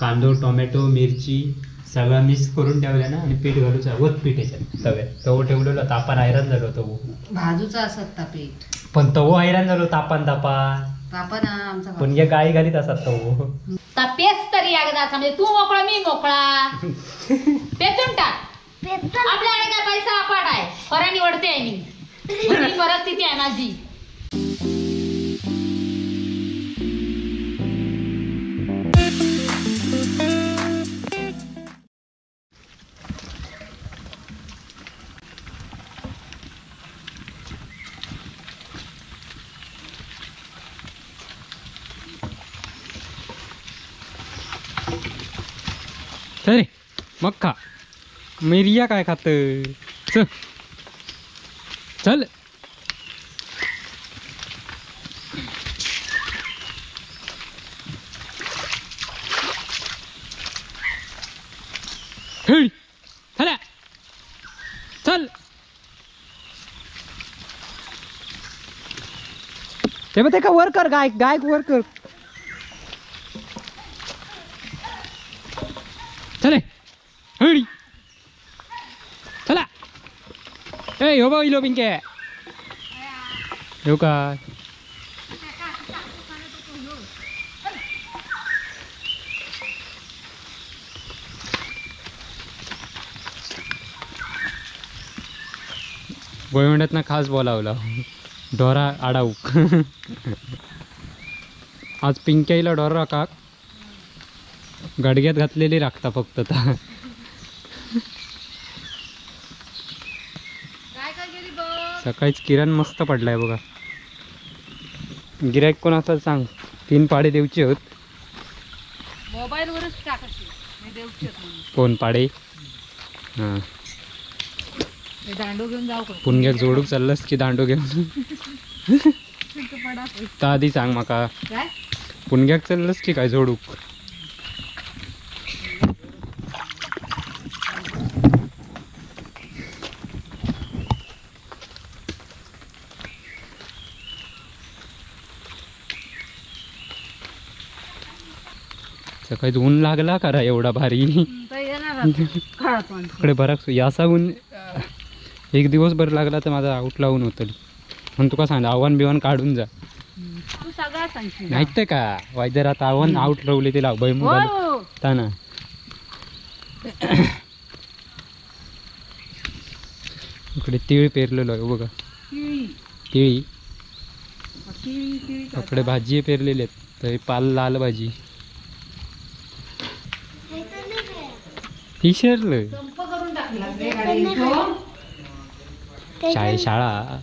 कांदो टोमॅटो मिरची सगळं मिक्स करून ठेवलं ना आणि पीठ घालूचा वत पीठ ह्याच्यात तव्यात. तवो ठेवलेलो तापान हैराण झालो तवो. भाजूचा असत पीठ पण तवो हैराण झालो तापान तापान तापान आमचा. पण या गाई घालीत असतात तवो. पेच तरी एकदा म्हणजे तू मोकळा मी मोकळा पेचून टाक. आपल्याकडे काय पैसा अपाट आहे, फरा निवडते आहे मी, ही परिस्थिती आहे माझी. चल मग खा मिरिया काय खात. चल चल चल चल ते बघ का वर कर गायक गायक वर कर. चले हळी चला. ए हो बा इलो पिंके हो काय गोयवंड्यात ना खास बोलावला ढोरा आडाऊक. आज पिंक्याईला ढोरा काक गडग्यात घातलेली राखता फक्त. सकाळीच किरण मस्त पडलाय बघा. गिऱ्हाईक कोण असेल सांग, 3 पाडे देऊचे होत. मोबाईलवरच टाकायची मी देऊचे होत. कोण पाडे? हां दांडू घेऊन जाऊ का? पुणग्याक जोडूक चाललंस की दांडू घेऊन? तर आधी सांग माका, पुणग्याक चाललंस की काय जोडूक? सकाळी ऊन लागला करा एवढा भारी. इकडे बराच याचा ऊन एक दिवसभर लागला तर माझा आउट लावून होतं. म्हणून तुका सांग आव्हान बिव्हान काढून जा. माहित का वायदर आता आव्हान आउट लावले ते लाव भुईमुग ना. इकडे तीळ पेरलेलो आहे बघा, तिळी. इकडे भाजी पेरलेली आहेत, तर पाल लाल भाजी शिरलं. शाळा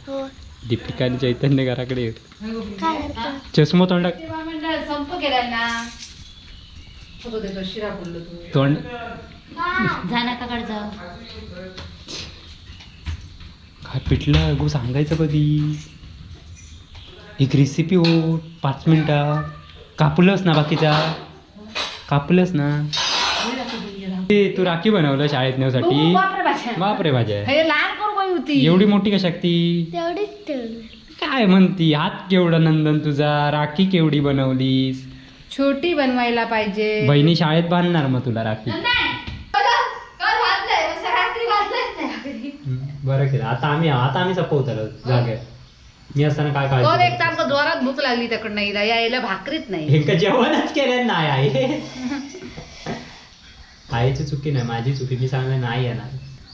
दीपिका आणि चैतन्य घराकडे चष्मा तोंडा तोंड काय पिटलं गो सांगायचं कधी. एक रेसिपी हो 5 मिनिटं. कापलंच ना बाकीचा, कापलंच ना. तू राखी बनवलं शाळेत नेण्यासाठी? बापरे भाज्या एवढी मोठी कशा ती काय म्हणती? हात केवढा नंदन तुझा, राखी केवढी बनवलीस? छोटी बनवायला पाहिजे. बहिणी शाळेत बांधणार मग तुला राखी. बरं केलं. आता आम्ही सपवतो जागे. मी असताना काय काय एक तर जोरात भूक लागली त्याकडनं यायला, भाकरीत नाही जेवणच केलं नाही आहे. आईची चुकी नाही, माझी चुकी. मी सांगलं नाही येणार.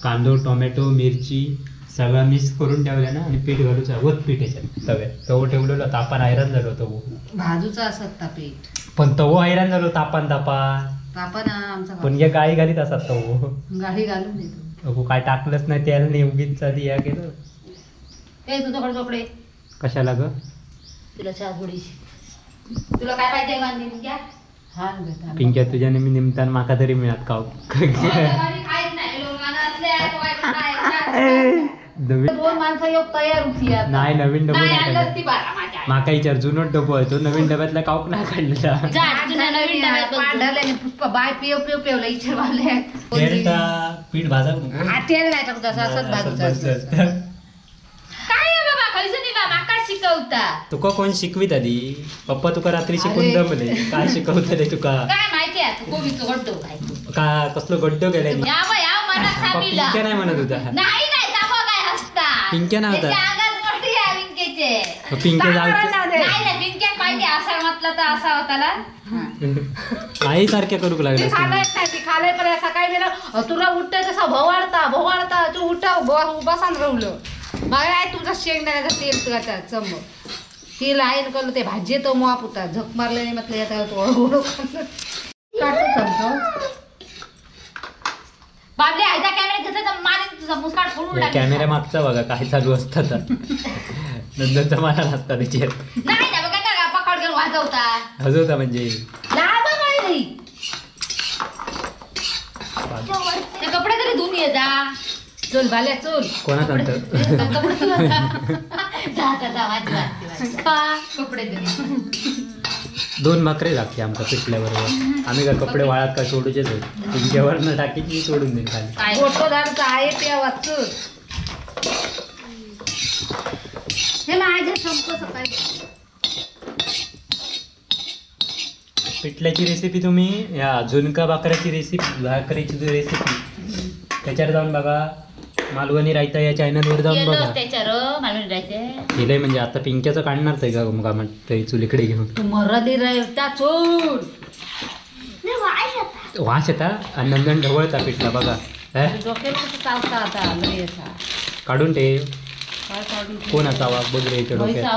कांदो टोमॅटो मिरची सगळं मिक्स करून ठेवलं ना आणि पीठ घालूचा वत पीठ ह्याच्यात तव्यात. तवो ठेवलेलो तापान हैराण झालो तवो. भाजूचा असत पीठ पण तवो हैराण झालो तापान तापान तापान आमचा. पण या गाई घालीत असतात तवो. गाई घालून देतो. अगो काय टाकलंच नाही त्याला नाही, उगीच आधी या केलं. ए तुझ्याकडे चोपडे कशाला ग? तुला चहा थोडीशी. तुला काय पाहिजे बांधली घ्या. पिंक्या तुझ्या नेहमी निमतान माका तरी मिळत का? दोन माणसं योग तयार होती. नाही नवीन डबो नाही माका विचार, जुनोच डबो आहे तो, नवीन डब्यातला काऊक नाही काढलेला. पुष्पा बाय पिव पिव पिवला इच्छा पीठ भाजा तेल नाही टाकू, असंच भाजूचं. काय बाबा खायचं नाही बा, माका शिकव. शिकवता. तुका कोण शिकवीत आधी? पप्पा तुका रात्री शिकून दमले. काय शिकवतले तुका काय माहिती आहे? तू कोबीचो गड्डो काय का कसलो गड्डो केलाय? या बा या मनात सामीला पिंक्या नाही म्हणत होता. नाही नाही ताबा काय हसता? पिंक्या नाही होता. त्याच्या अंगात मोठी आहे पिंक्याचे. पिंक्या जाऊ नाही नाही पिंक्या माहिती असा म्हटलं तर असा होताला. आई सारख्या करू लागले. ती खालाय पण सकाळी गेलं तुला उठतंय तसा भोवाळता भोवाळता तू उठा उभा सांग रवलं. मग आहे तुमचा शेंगदाण्याचा तेल तुला चम तेल आहे कळलं ते भाजी तो माप होता झक मारलं नाही म्हटलं येता काढतो. बाबले आयता कॅमेरा घेतला तर मारेन तुझा मुसकाट फोडून टाकेन. कॅमेरा मागचा बघा काय चालू असतात. नंदनचा मारा नसता त्याच्यात. नाही ना बघा का पकड घेऊन वाजवता वाजवता म्हणजे नाही. ते कपडे तरी धुवून ये जा. चल भाल्या चल. कोणा सांगतं? कपडे दोन भाकरी लागते आमका पिठल्याबरोबर. आम्ही का कपडे वाळत का सोडूचेच तुमच्यावर न टाकीची सोडून देईन खाली. मोठं झाडचं आहे ते वाचून हे माझ्या संप सकाळी. पिठल्याची रेसिपी तुम्ही या झुणका भाकऱ्याची रेसिपी भाकरीची रेसिपी त्याच्यावर जाऊन बघा. मालवणी रायता या चॅनलवर जाऊन बघा. त्याच्यावर मालवणी रायते केलंय म्हणजे आता पिंक्याचं काढणार ते का मग ते चुलीकडे घेऊन. तू मरदी रायता चूल वास येता आणि नंदन ढवळता पिठला बघा. काढून ठेव. कोण असावा बघ रे डोक्यात.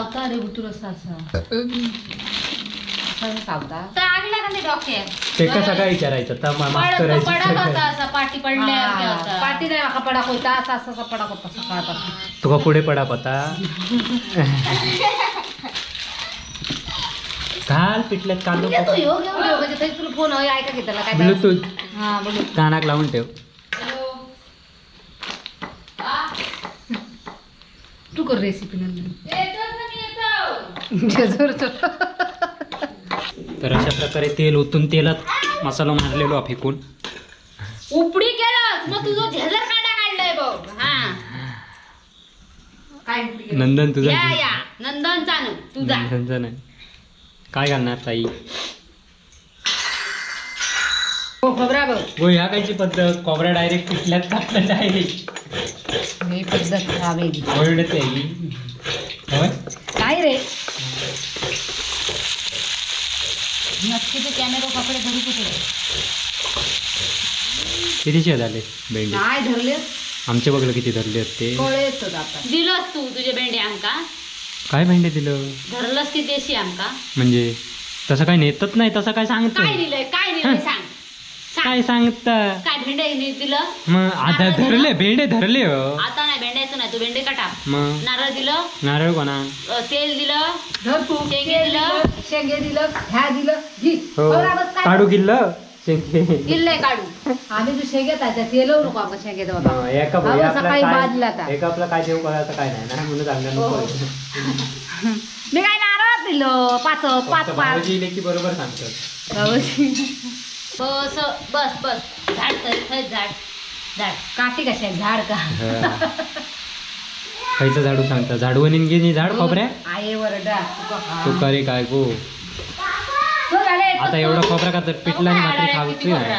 ते कसा काय विचारायचं? तुका पुढे पडा पता घाल पिठल्यात कांदो ब्लूटूथ कानाक लावून ठेव. तू कर रेसिपी नंतर. तर अशा प्रकारे तेल ओतून तेलात मसाला मारलेलो फेकून उपडी केलं मग तुझं झेजर काढा काढलाय बघ. हा काय नंदन तुझा या या नंदनचा नाही तुझा नंदनचा नाही. काय घालणार ताई? खोबरा बघ. हो ह्या कायची पद्धत? खोबरा डायरेक्ट पिठल्यात टाकलं डायरेक्ट. ही पद्धत खावेली ओरडते ही. होय काय रे नक्की ते कॅमेरा कपडे धरू कुठे? किती झाले भेंडी? नाही धरले आमचे बघलं किती धरले ते. दिलंस तू तुझे भेंडे आमका? काय भेंडे दिलं? धरलंस ती देशी आमका. म्हणजे तसं काय नेतच नाही तसं काय सांगतो? काय दिलंय काय दिलंय सांग? काय सांगता? काय भेंडे दिलं? मग आता धरले भेंडे धरले हो. आता नाही भेंड्याचं नाही तू भेंडे का टाक. मग नारळ दिलं? नारळ कोणा? तेल दिलं, धर तू शेंगे दिलं, शेंगे दिलं, ह्या दिलं, घे काढू गिल्ल शेंगे गिल्ले काढू. आम्ही तू शेंगेत आहे तेल नको आमका शेंगेत बाबा. सकाळी बाजला आता एका आपला काय देऊ करायचं काय नाही ना म्हणून सांगणार नको. मी काय नारळ दिलं पाच पाच पाच की बरोबर सांगतात. बस बस बस झाड तरी थंय झाड झाड काठी कशा झाड का खायचं झाडू सांगता झाडू आणि झाड खोबऱ्या आहे वरडा तुका रे काय गो. आता एवढा खोबरा का तर पिठला आणि भाकरी खाऊची नाही.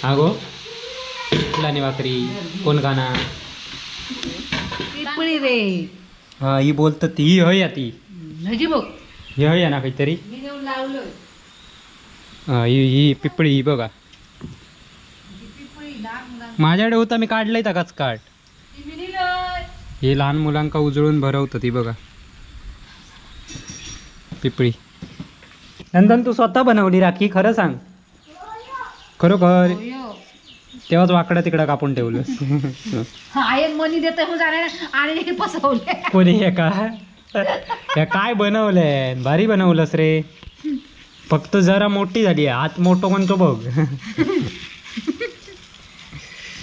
हा गो पिठला आणि भाकरी कोण खाणार? पिपळी रे. हा ही बोलत ती हय ती बघ हे हय ना काहीतरी ही पिपळी ही बघा माझ्याकडे होता मी काढलंय ताकाच काढ. हे लहान मुलांका उजळून भरवतं ती बघा पिपळी. नंदन तू स्वतः बनवली राखी? खरं सांग. खरोखर तेव्हाच वाकडं तिकडं कापून ठेवलं. मनी देत आणि फसवले कोणी? हे का काय बनवलंय? भारी बनवलंस रे. फक्त जरा मोठी झाली आहे. आत मोठं कोणतो बघ.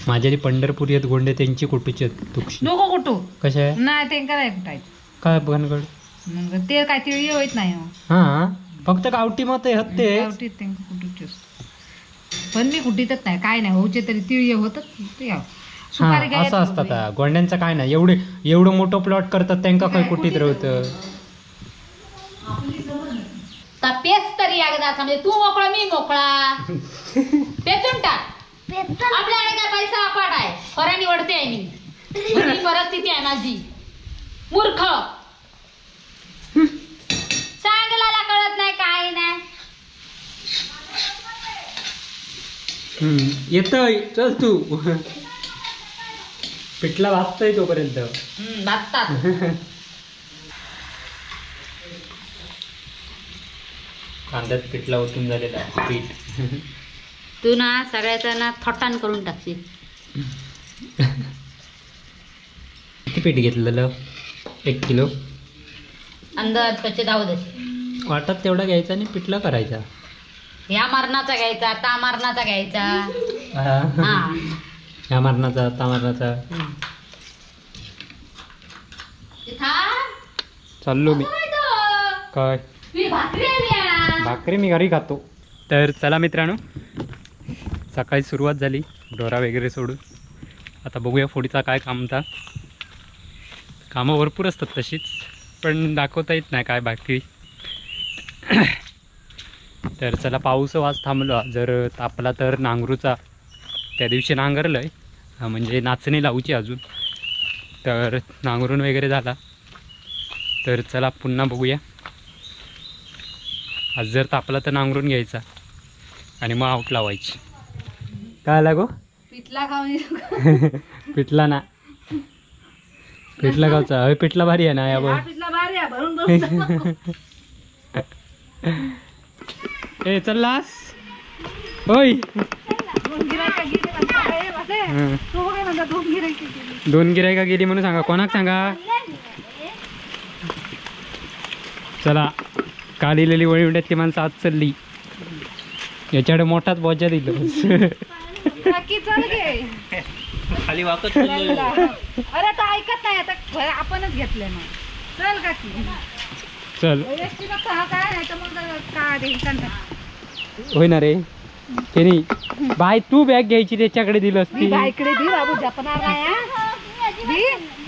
माझ्या जी पंढरपूर येत गोंडे त्यांची कुटूची आहेत तुक्षी. नको कुटू. कशा आहे? नाही त्यांका नाही कुटायचं. काय भानगड? मग ते काय तिळी होत नाही. हा फक्त गावठी मत आहे ते. गावठी त्यांका कुटूची असतो पण मी कुटीतच नाही काय नाही होऊचे तरी तिळी होतच. सुपारी हा असं असतात गोंड्यांचं काय नाही, एवढे एवढं मोठं प्लॉट करतात त्यांका काय कुठीत राहतं. पेच तरी एकदाचा, म्हणजे तू मोकळा मी मोकळा, पेचून टाक. आपल्याकडे काय पैसा अपाट आहे, फराणी वडते आहे मी, ही परिस्थिती आहे माझी. मूर्ख सांगला कळत नाही काय नाही. येतोय चल तू, पिठला भाजतोय तोपर्यंत. भाजतात. कांद्यात पिठला ओतून झालेला पीठ. तू ना सगळ्याचा ना थोटान करून टाकशील. किती पीठ घेतलेलं? 1 किलो अंदाज कच्चे दावदे वाटत तेवढा घ्यायचा आणि पिठला करायचा. ह्या मारणाचा घ्यायचा, ता मारणाचा घ्यायचा, ह्या मारणाचा ता मारणाचा. चाललो मी. काय भाकरी मी घरी खातो. तर चला मित्रांनो, सकाळी सुरुवात झाली ढोरा वगैरे सोडून. आता बघूया पुढचा काय काम होता. कामं भरपूर असतात तशीच, पण दाखवता येत नाही काय बाकी. तर चला, पाऊस वाज थांबला, जर तापला तर नांगरूचा. त्या दिवशी नांगरलं आहे, म्हणजे नाचणी लावूची अजून, तर नांगरून वगैरे झाला. तर चला पुन्हा बघूया, आज जर तापला तर नांगरून घ्यायचा आणि मग आऊट लावायची. काय लागो पिठला खाऊन? पिठला ना, पिठला खाऊचा. अरे पिठला भारी आहे ना या बघ. पिठला भारी आहे, भरून भरून. ए चललास होय. दोन गिरायका गेली म्हणून सांगा, कोणाक सांगा. चला, काल इलेली वळीवड्यातली माणसं आज चालली. याच्याकडे मोठाच बोजा दिलो. खाली वाकत. अरे आता ऐकत नाही, आता आपणच घेतलंय मग. चल काकी चल. होय ना रे केनी बाय, तू बॅग घ्यायची त्याच्याकडे दिलं असती.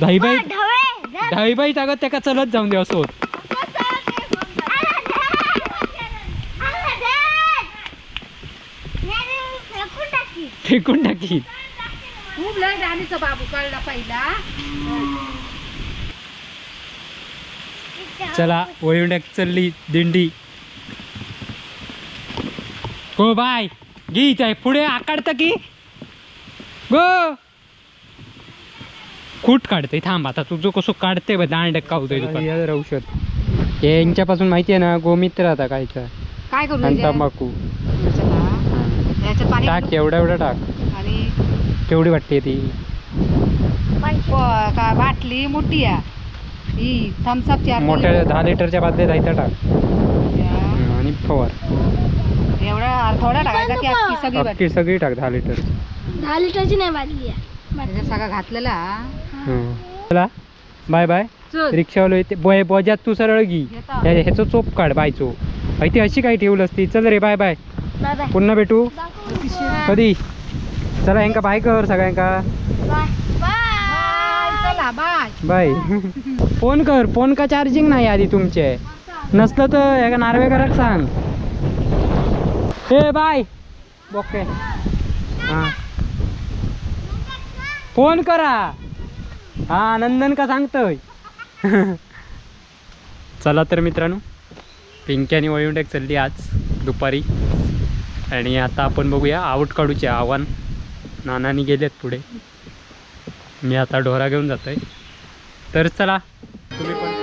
धाई बाई धाई बाई टाकत त्याका चलत जाऊन दे असं होत. फेकून टाकी. खूप लय राणीचा बाबू कळला पहिला. चला वळीवड्यात चलली दिंडी. गो बाय गीत आहे पुढे आकाडतं की गो कूट काढते. थांब आता तुझं कसं काढते बा दांड कावतोय तुका. औषध यांच्यापासून माहिती आहे ना, गोमित्र आता कायचा काय करू आणि तंबाखू टाक, एवढा एवढा टाक. आणि केवढी वाटते ती बाटली मोठी आहे ही थम्सअपची, मोठ्या 10 लिटरच्या बादलीत जायचा टाक आणि फवार. एवढा थोडा टाकायचा की अख्खी सगळी अख्खी सगळी टाक 10 लिटर. 10 लिटरची नाही बादली आहे, सगळं घातलेला. चला बाय बाय. रिक्षावालो येते बोय बोजात तू सरळ घे, ह्याचो चोप काढ बायचो. ती अशी काय ठेवलं असती. चल रे बाय बाय, पुन्हा भेटू कधी. चला यांका बाय कर सगळ्यांका. बाय बाय. फोन कर, फोन का चार्जिंग नाही आधी तुमचे, नसलं तर एका नार्वेकराक सांग. ए बाय ओके. हां फोन करा. हा नंदन का सांगतोय. चला तर मित्रांनो, पिंकी आणि वळीवंड्याक चालली आज दुपारी. आणि आता आपण बघूया आऊट काढूचे आव्हान. नानानी गेलेत पुढे, मी आता ढोरा घेऊन जातोय. तर चला तुम्ही पण.